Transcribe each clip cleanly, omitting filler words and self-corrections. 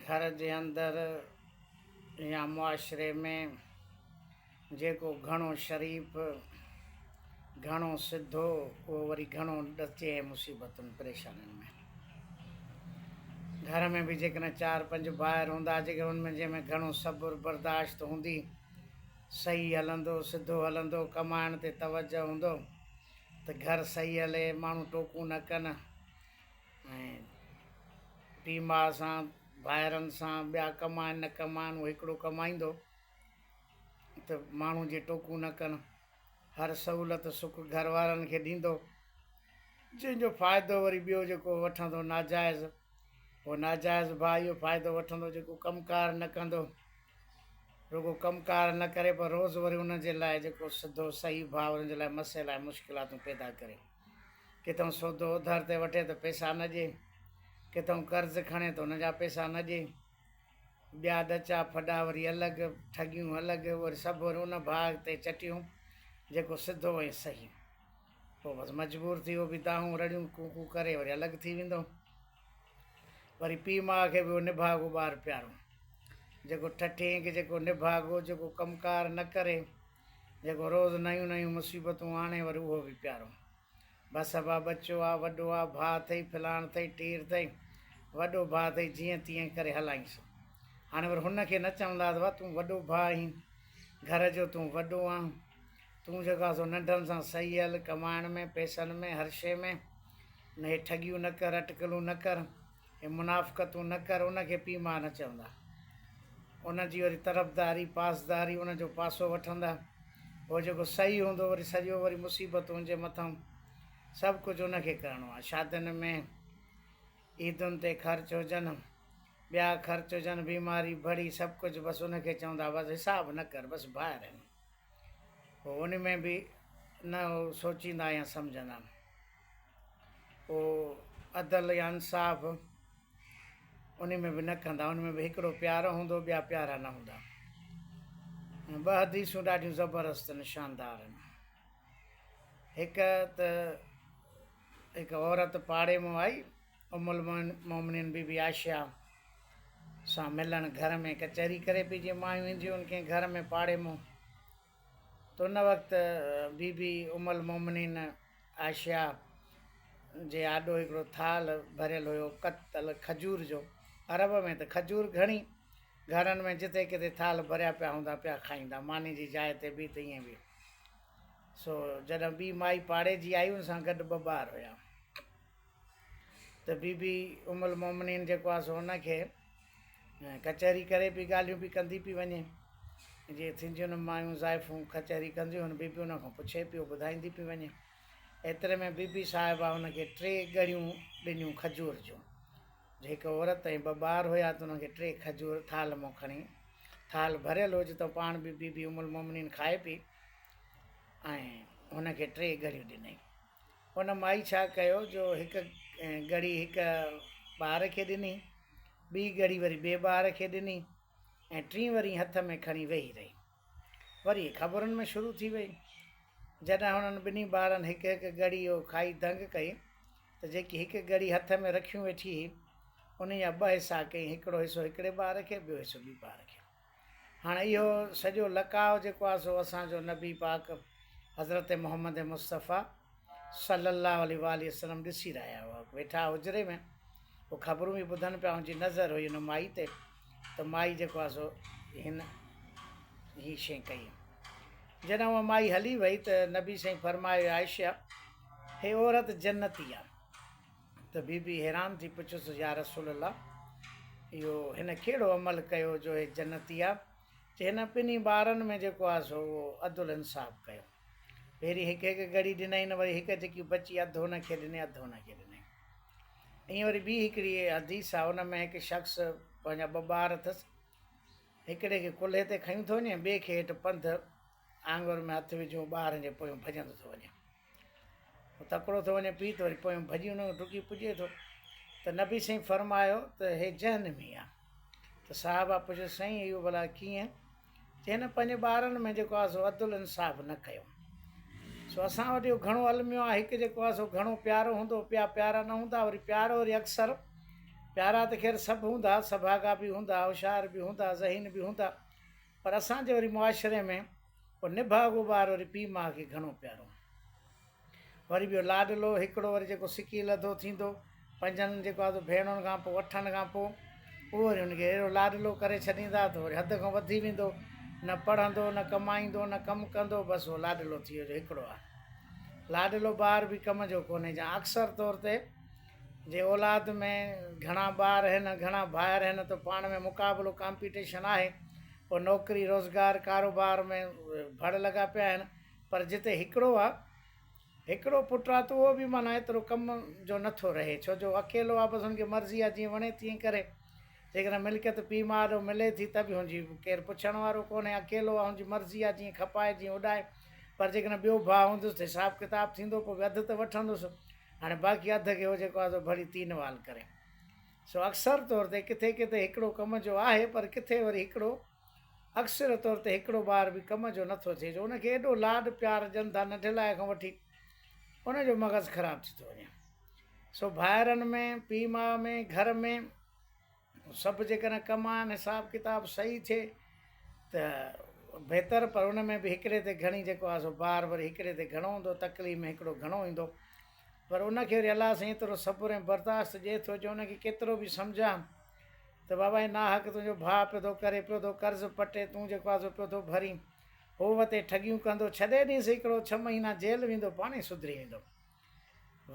گهر جي اندر يا معاشري ۾ جيڪو گهڻو شريف، گهڻو سڌو، اهو وري گهڻو ڏچي ۽ مصيبتن پريشانين ۾. گهر ۾ به جيڪڏهن چار پنج ڀائر هوندا، جيڪڏهن ان ۾ جنهن ۾ گهڻو صبر برداشت هوندي، صحيح هلندو، سڌو هلندو، ڪمائڻ تي توجه هوندو ته گهر صحيح هلي، ماڻهو ٽوڪون نه ڪن ۽ پيء ماء سان، ڀائرن سان، ٻيا ڪمائن نه ڪمائن، اهو هڪڙو ڪمائيندو ته ماڻهو جي ٽوڪون نه ڪن، هر سهولت سک گهر وارن کي ڏيندو، جنهن جو فائدو وري ٻيو جيڪو وٺندو ناجائز، اهو ناجائز ڀاء اهو فائدو وٺندو جيڪو ڪم ڪار نه ڪندو، رڳو ڪم ڪار نه ڪري پر روز وري ان جي لاء جيڪو سڌو صحيح ڀاء ان جي لاء مسئلا ۽ مشڪلاتون پيدا ڪري. ڪٿئون سودو اوڌر تي وٺي ته پئسا نه ڏئي، ڪٿئون قرض کڻي ته ان جا پئسا نه ڏئي. ٻيا ڏچا ڦڏا وري الڳ، ٺڳيون الڳ، وري سڀ وري ان ڀاء تي چٽيون جيڪو سڌو ۽ صحيح. پوء بس مجبور ٿي اهو به دانهون رڙيون ڪوڪون ڪري وري الڳ ٿي ويندو. وري پيء ماء کي به اهو نڀاڳو ٻار پيارو. جيڪو ٺٺين کي جيڪو نڀاڳو، جيڪو ڪم ڪار نه ڪري، جيڪو روز نيون نيون مصيبتون آڻي وري اهو به پيارو. بس ابا ٻچو آ، وڏو آ، ڀاء اٿئي، فلاڻ اٿئي، ٽير اٿئي، وڏو ڀاء اٿئي، جيئن تيئن ڪري هلائينس. هاڻي وري هن کي نه چوندا ته وا تون وڏو ڀاء آهين، گهر جو تون وڏو آن، تون جيڪو آ سو ننڍن سان صحيح هل، ڪمائڻ ۾، پئسن ۾، هر شيء ۾، نه هي ٺڳيون نه ڪر، اٽڪلون نه ڪر، هي منافقتون نه ڪر، ان کي پيء ماء نه چوندا. ان جي وري طرفداري، پاسداري، ان جو پاسو وٺندا. هو جيڪو صحيح هوندو وري سڄو وري مصيبتون ان جي مٿان، سڀ ڪجهه ان کي ڪرڻو آهي. شادين ۾، عيدن تي خرچ هجن، ٻيا خرچ هجن، بيماري ڀڙي سڀ ڪجهه بس ان کي چوندا بس حساب نه ڪر بس ڀائر آهن. پوء ان ۾ به نه هو سوچيندا يا سمجهندا. پوء عدل يا انصاف ان ۾ به نه ڪندا. ان ۾ به هڪڙو پيارو هوندو ٻيا پيارا نه هوندا. ۽ ٻه حديثون ڏاڍيون زبردست آهن شاندار آهن. هڪ ته هڪ عورت پاڙي مان آئي ام المومنين بي بي عائشه سان ملڻ گهر ۾ ڪچهري ڪري پئي جيئن مايون اينديون آهن ڪنهن گهر ۾ پاڙي مان ته ان وقت بي بي ام المومنين عائشه جي آڏو هڪڙو ٿالهه ڀريل هيو ڪتل کجور جو. عرب ۾ ته کجور گهڻي گهرن ۾ جتي ڪٿي ٿالهه ڀريا پيا هوندا پيا کائيندا ماني جي جاء تي به ته ائين به. سو جڏهن ٻي مائي پاڙي جي آئي ان سان گڏ ٻه ٻار هيا ته بي بي ام المومنين جيڪو آهي سو ان کي ڪچهري ڪري پئي ڳالهيون پئي ڪندي پئي وڃي جي ٿينديون آهن مايون زائفون ڪچهري ڪنديون آهن بي بي ان کان پڇي پيو ٻڌائيندي پئي وڃي ايتري ۾ بي بي صاحبه ان کي ٽي ڳڙيون ڏنيون کجور جون هڪ عورت ۽ ٻه ٻار هيا ته انهن کي ٽي کجور ٿالهه مان کڻي ٿالهه ڀريل هو جتان پاڻ به بي بي ام المومنين کائي پئي ۽ هن کي ٽي ڳڙيون ڏنائين ان مائي ڇا ڪيو جو هڪ ڳڙي هڪ ٻار کي ڏني ٻي ڳڙي وري ٻئي ٻار کي ڏني ۽ ٽين وري هٿ ۾ کڻي ويهي رهي. وري خبرن ۾ شروع ٿي وئي. جڏهن هنن ٻنهي ٻارن هڪ هڪ ڳڙي اهو کائي دنگ ڪئي ته جيڪي هڪ ڳڙي هٿ ۾ رکيون ويٺي هئي، انهي جا ٻه حصا ڪيائين، هڪڙو حصو هڪڙي ٻار کي، ٻيو حصو ٻي ٻار کي. هاڻ اهو سڄو لقاء جيڪو آهي سو اسان جو نبي پاڪ حضرت محمد مصطفيٰ صلّي اللّٰه عليه واٰله وسلّم ڏسي رهيا هئا. ويٺا حجري ۾ هو خبرون به ٻڌن پيا، هن جي نظر هئي ان مائي تي ته مائي جيڪو آهي سو هن هي شيء ڪئي. جڏهن اها مائي هلي وئي ته نبي سائين فرمايو عائشه هي عورت جنتي آهي. ته بي بي حيران ٿي پڇيس يا رسول الله اهو هن ڪهڙو عمل ڪيو جو هي جنتي آهي؟ چي هن ٻنهي ٻارن ۾ جيڪو آهي سو اهو عدل انصاف ڪيو. پهرين هڪ هڪ ڳڙي ڏنائين وري هڪ جيڪي بچي اڌ هن کي ڏني اڌ هن کي ڏنائين. ائين وري ٻي هڪڙي حديث آهي ان ۾ هڪ شخص پنهنجا ٻه ٻار اٿس هڪڙي کي ڪلهي تي کنيون ٿو وڃي ٻئي کي هيٺ پنڌ آڱر ۾ هٿ وجهيون ٻارن جي پويون ڀڄندو ٿو وڃي. هو تڪڙو ٿو وڃي پيء ته وري پويون ڀڄي ان کان ڊڪي پڄي ٿو ته نبي سائين فرمايو ته هي جهنمي آ ته صحابه پڇيو سائين اهو ڀلا ڪيئن؟ چي هن پنهنجي ٻارن ۾ جيڪو آ سو عدل انصاف نه ڪيو. سو اسان وٽ اهو گهڻو الميو آ هڪ جيڪو آ سو گهڻو پيارو هوندو ٻيا پيارا نه هوندا وري پيارو وري اڪثر پيارا ته خير سڀ هوندا، سڀاڳا به هوندا، هوشيار به هوندا، ذهين به هوندا، پر اسان جي وري معاشري ۾ اهو نڀاڳو ٻار وري پيء ماء کي گهڻو پيارو. وري ٻيو لاڏلو هڪڙو وري جيڪو سڪي لڌو ٿيندو پنجن جيڪو آهي سو ڀيڻن کان پوء اٺن کان پوء اهو وري هن کي اهڙو لاڏلو ڪري ڇڏيندا ته وري حد کان وڌي ويندو نه پڙهندو نه ڪمائيندو نه ڪم ڪندو بس اهو لاڏلو ٿي ويو جو هڪڙو آهي لاڏلو ٻار به ڪم جو ڪونهي جا اڪثر طور تي جي اولاد ۾ گهڻا ٻار آهن گهڻا ڀائر آهن ته پاڻ ۾ مقابلو ڪامپيٽيشن آهي پوء نوڪري روزگار ڪاروبار ۾ ڀڙ لڳا پيا آهن پر جتي هڪڙو آ هڪڙو پٽ آ ته اهو به معنيٰ ايترو ڪم جو نه ٿو رهي ڇو جو اڪيلو آ بس هن کي مرضي آ جيئن وڻي تيئن ڪري جيڪڏهن ملڪيت پيء ماء ڏو ملي ٿي ته به هن جي ڪير پڇڻ وارو ڪونهي اڪيلو آ هن جي مرضي آ جيئن کپائي جيئن اڏائي پر جيڪڏهن ٻيو ڀاء هوندس ته حساب ڪتاب ٿيندو پوء به اڌ ته وٺندس هاڻي باقي اڌ کي هو جيڪو آ سو ڀلي تين وال ڪري سو اڪثر طور تي ڪٿي ڪٿي هڪڙو ڪم جو آهي پر ڪٿي وري هڪڙو اڪثر طور تي هڪڙو ٻار به ڪم جو نٿو ٿئي جو ان کي ايڏو لاڏ پيار ڏين ٿا ننڍي کان وٺي ان جو مغز خراب ٿي ٿو وڃي. سو ڀائرن ۾ پيء ماء ۾ گهر ۾ سڀ جيڪڏهن ڪم آهن حساب ڪتاب صحيح ٿئي ته بهتر پر ان ۾ به هڪڙي تي گهڻي جيڪو آهي سو بار وري هڪڙي تي گهڻو هوندو تڪليف ۾ هڪڙو گهڻو ايندو پر ان کي وري الله سائين ايترو صبر ۽ برداشت ڏئي ٿو جو ان کي ڪيترو به سمجهان ته بابا هي ناحق تنهنجو ڀاء پيو ٿو ڪري، پيو ٿو قرض پٽي، تون جيڪو آهي سو پيو ٿو ڀرين. هو وتي ٺڳيون ڪندو، ڇڏي ڏينس هڪڙو ڇهه مهينا جيل ويندو، پاڻهي سڌري ويندو.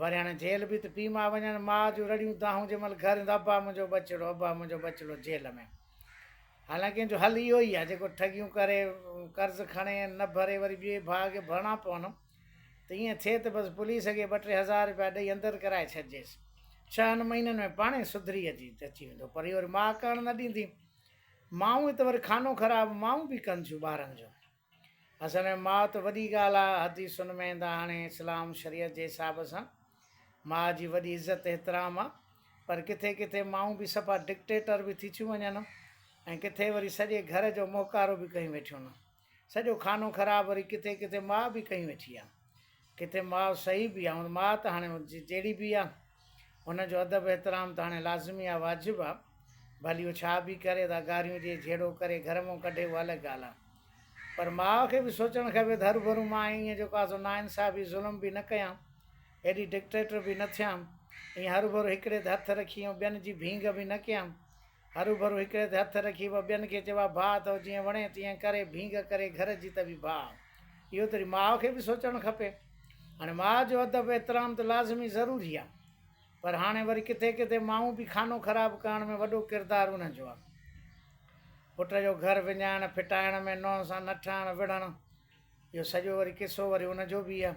وري هاڻي جيل به ته پيء ماء وڃن، ماء جون رڙيون دانهون جنهن مهل گهر ايندو، ابا منهنجو ٻچڙو، ابا منهنجو ٻچڙو جيل ۾. حالانڪه ان جو حل اهو ئي آهي، جيڪو ٺڳيون ڪري، قرض کڻي، نه ڀري وري ٻئي ڀاء کي ڀرڻا پون. ته ائين ٿئي ته بس پوليس کي ٻه ٽي هزار رپيا ڏئي اندر ڪرائي ڇڏجيس. ڇهن مهينن ۾ پاڻهي سڌري اچي ويندو. پر اهو وري ماء ڪرڻ نه ڏيندي. مائون ئي ته وري خانو خراب مائون به ڪن ٿيون ٻارن جو. اصل ۾ ماء ته وڏي ڳالهه آ. حديثن ۾ ايندا هاڻي اسلام شريعت جي حساب سان ماء جي وڏي عزت احترام آ. پر ڪٿي ڪٿي مائون به صفا ڊڪٽيٽر به ٿي ٿيون وڃن ۽ ڪٿي وري سڄي گهر جو موهڪارو به ڪيون ويٺيون. سڄو خانو خراب وري ڪٿي ڪٿي ماء به ڪئي ويٺي آ. ڪٿي ماء صحيح به آ. ماء ته هاڻي جهڙي به آ هن جو ادب احترام ته هاڻي لازمي آ واجب آ. ڀلي هو ڇا به ڪري ته گاريون ڏئي جهيڙو ڪري گهر مون ڪڍي اها الڳ ڳالهه آ. پر ماء کي به سوچڻ کپي ته هروڀرو مان ائين جيڪو آ سو ناانصافي ظلم به نه ڪيان ايڏي ڊڪٽيٽر به نه ٿيان ائين هروڀرو هڪڙي تي هٿ رکي ۽ ٻين جي ڀينگ به نه ڪيان. هروڀرو هڪڙي تي هٿ رکي به ٻين کي چئبو آهي ڀاء اٿو جيئن وڻي تيئن ڪري ڀينگ ڪري گهر جي ته به ڀاء. اهو ته وري ماء کي به سوچڻ کپي. هاڻي ماء جو ادب احترام ته لازمي ضروري آهي پر هاڻي وري ڪٿي ڪٿي مائون به خانو خراب ڪرڻ ۾ وڏو ڪردار انهن جو آهي. پٽ جو گهر وڃائڻ ڦٽائڻ ۾ نونهن سان نه ٺهڻ وڙهڻ اهو سڄو وري قصو وري ان جو به آهي.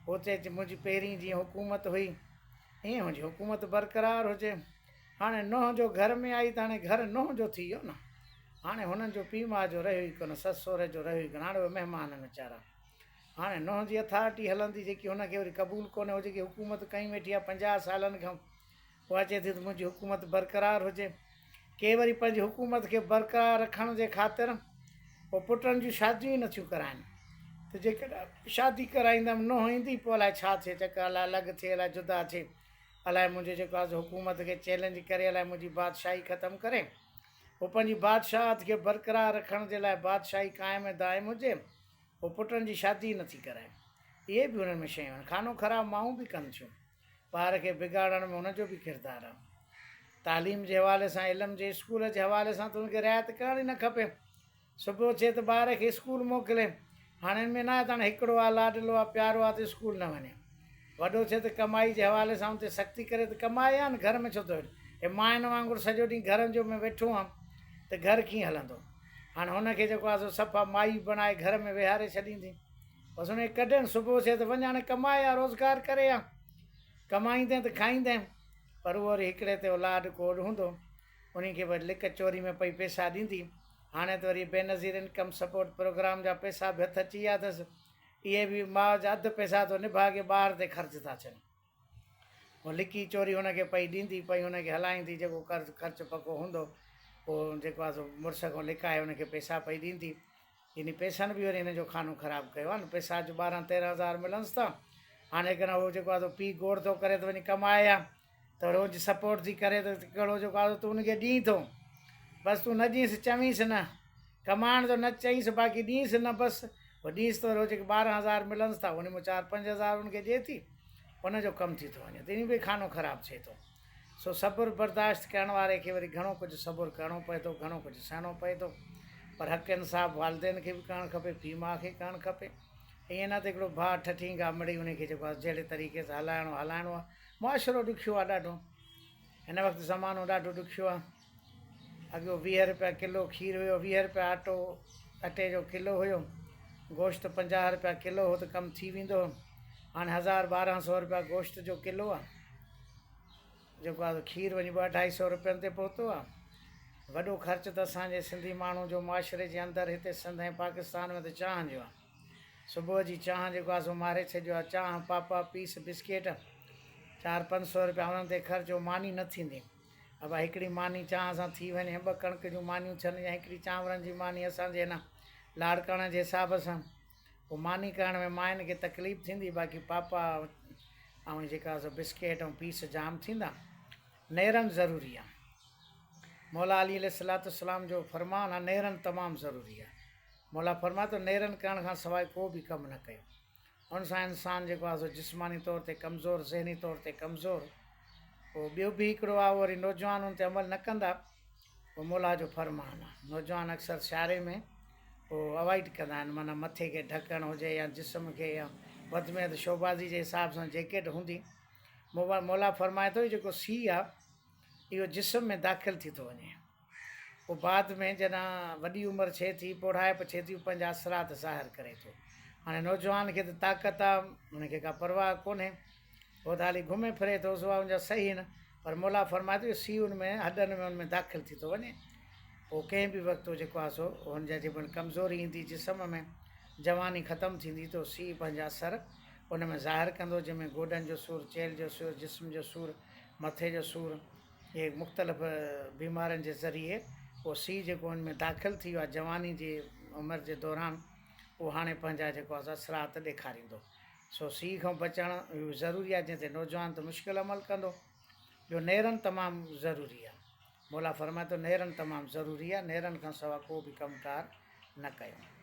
هو چئي ته منهنجي پهرين جيئن حڪومت هئي، ائين منهنجي حڪومت برقرار هجي. هاڻي نونهن جو گهر ۾ آئي ته هاڻي گهر نونهن جو ٿي ويو نه. هاڻي هنن جو پيء ماء جو رهيو ئي ڪونه، سس سهري جو رهيو ئي ڪونه، هاڻي اهي مهمان آهن ويچارا. هاڻي نونهن جي اٿارٽي هلندي جيڪي هن کي وري قبول ڪونهي، هو جيڪي حڪومت ڪئي ويٺي آهي 50 سالن کان، اها چئي ٿي ته منهنجي حڪومت برقرار هجي. ڪي وري پنهنجي حڪومت کي برقرار رکڻ جي خاطر پوء پٽن جون شاديون ئي نٿيون ڪرائين ته جيڪڏهن شادي ڪرائيندم نونهن ايندي پوء الائي ڇا ٿئي چڪر الائي الڳ ٿئي الائي جدا ٿئي الائي منهنجي جيڪو آهي حڪومت کي چئلينج ڪري الائي منهنجي بادشاهي ختم ڪري. هو پنهنجي بادشاهت کي برقرار رکڻ جي لاء بادشاهي قائم ۽ دائم هجي پوء پٽن جي شادي ئي نٿي ڪرائي. اهي به انهن ۾ شيون آهن. خانو خراب مائون به ڪن ٿيون. ٻار کي بگاڙڻ ۾ هن جو به ڪردار آهي. تعليم جي حوالي سان علم جي اسڪول جي حوالي سان ته هن کي رعايت ڪرڻ ئي نه کپي. صبح ٿئي ته ٻار کي اسڪول موڪلي. هاڻي ان ۾ نه آهي ته هاڻي هڪڙو آهي لاڏلو آهي پيارو آهي ته اسڪول نه وڃي. وڏو ٿئي ته ڪمائي جي حوالي سان ان تي سختي ڪري ته ڪمائي آ نه گهر ۾ ڇو ٿو ويٺو. هي ماين وانگر سڄو ڏينهن گهرن جو ۾ ويٺو آن ته گهر ڪيئن هلندو. هاڻي هن کي جيڪو آهي سو صفا مائي بڻائي گهر ۾ ويهاري ڇڏيندي. بس هن کي ڪڍين صبح ٿئي ته وڃ هاڻي ڪمائي آ روزگار ڪري آ ڪمائيندين ته کائيندين پر اهو وري هڪڙي تي لاڏ ڪوڏ هوندو انهي کي وري لڪ چوري ۾ پئي پئسا ڏيندي هاڻي ته وري بينظير انڪم سپورٽ پروگرام جا پئسا به هٿ اچي ويا اٿس اهي به ماء جا اڌ پئسا ٿو نڀاڳي ٻار تي خرچ ٿا ٿين هو لڪي چوري هن کي پئي ڏيندي پئي هن کي هلائيندي جيڪو قرض خرچ پڪو هوندو اهو جيڪو آهي سو مڙس کان لڪائي هن کي پئسا پئي ڏيندي يعني پئسن به وري هن جو خانو خراب ڪيو آهي نه پئسا جو 12 13 هزار ملنس ٿا هاڻي جيڪڏهن هو جيڪو آهي سو پيء گوڙ ٿو ڪري ته وڃي ڪمائي آ ته وري ان جي سپورٽ ٿي ڪري ته ڪهڙو جيڪو آهي تون ان کي ڏين ٿو بس تون نه ڏينس چوينس نه ڪمائڻ جو نه چئينس باقي ڏينس نه بس پوء ڏينس ته وري جيڪي 12 هزار ملنس ٿا ان مان چار پنج هزار ان کي ڏئي ٿي ان جو ڪم ٿي ٿو وڃي ته ائين به خانو خراب ٿئي ٿو. سو صبر برداشت ڪرڻ واري کي وري گهڻو ڪجهه صبر ڪرڻو پئي ٿو گهڻو ڪجهه سهڻو پئي ٿو پر حق انصاف والدين کي به ڪرڻ کپي پيء ماء کي ڪرڻ کپي ائين نه ته هڪڙو ڀاء ٺٺينگا مڙئي ان کي جيڪو آهي جهڙي طريقي سان هلائڻو هلائڻو آهي معاشرو ڏکيو آهي ڏاڍو هن وقت زمانو ڏاڍو ڏکيو آهي اڳيو 20 رپيا ڪلو کير هيو 20 رپيا اٽو اٽي جو ڪلو هيو گوشت 50 رپيا ڪلو هو ته ڪم ٿي ويندو هو هاڻي هزار 1200 رپيا گوشت جو ڪلو آهي جيڪو آهي کير وڃي ٻه اڍائي سو رپين تي پهتو آهي. وڏو خرچ ته اسان جي سنڌي ماڻهو جو معاشري جي اندر هتي سنڌ ۽ پاڪستان ۾ ته چانهه جو آهي. صبح جي چانهه جيڪو آهي سو ماري ڇڏيو آهي. چانهه، پاپا، پيس، بسڪيٽ چار پنج سو رپيا انهن تي خرچ هو ماني نه ٿيندي. ابا هڪڙي ماني چانهه سان ٿي وڃي ٻه ڪڻڪ جون مانيون ٿين يا هڪڙي چانورن جي ماني اسان جي هن لاڙڪاڻي جي حساب سان پوء ماني ڪرڻ ۾ ماين کي تڪليف ٿيندي باقي پاپا ۽ جيڪا سو بسڪيٽ ۽ پيس جام ٿيندا. نيرن ضروري آ. مولا علي عليه الصلوة والسلام جو فرمان آ نيرن تمام ضروري آ. مولا فرمائي ٿو نيرن ڪرڻ کان سواء ڪو به ڪم نه ڪيو. ان سان انسان جيڪو آ سو جسماني طور تي ڪمزور ذهني طور تي ڪمزور پوء ٻيو به هڪڙو آ وري نوجوان ان تي عمل نه ڪندا پوء مولا جو فرمان آ نوجوان اڪثر سياري ۾ پوء اوائڊ ڪندا آهن معنيٰ مٿي کي ڍڪڻ هجي يا جسم کي يا وڌ ۾ وڌ شوبازي جي حساب سان جيڪيٽ هوندي مولا فرمائي ٿو جيڪو سيء آ اهو جسم ۾ داخل ٿي ٿو وڃي پوء بعد ۾ جڏهن وڏي عمر ڇئي ٿي پوڙهائپ ڇئي ٿي پنهنجا اثرات ظاهر ڪري ٿو هاڻي نوجوان کي ته طاقت آ هن کي ڪا پرواهه ڪونهي هو ته حالي گهمي ڦري ٿو سو ان جا صحيح نه پر مولا فرمائي ٿو سي ان ۾ هڏن ۾ ان ۾ داخل ٿي ٿو وڃي پوء ڪنهن به وقت جيڪو آهي سو هن جا جيڪڏهن ڪمزوري ايندي جسم ۾ جواني ختم ٿيندي ته سي پنهنجا اثر ان ۾ ظاهر ڪندو جنهن ۾ گوڏن جو سور چيلهه جو سور جسم جو سور مٿي جو سور اهي مختلف بيمارين جي ذريعي اهو سي جيڪو ان ۾ داخل ٿي ويو آهي جواني جي عمر جي دوران اهو هاڻي پنهنجا جيڪو آهي اثرات ڏيکاريندو سو سيء کان بچڻ اهو ضروري آهي جنهن تي نوجوان ته مشڪل عمل ڪندو. ٻيو نيرن تمام ضروري آهي. مولا فرمائي ٿو نيرن تمام ضروري آهي، نيرن کان سوا ڪو به ڪم ڪار نه ڪيو.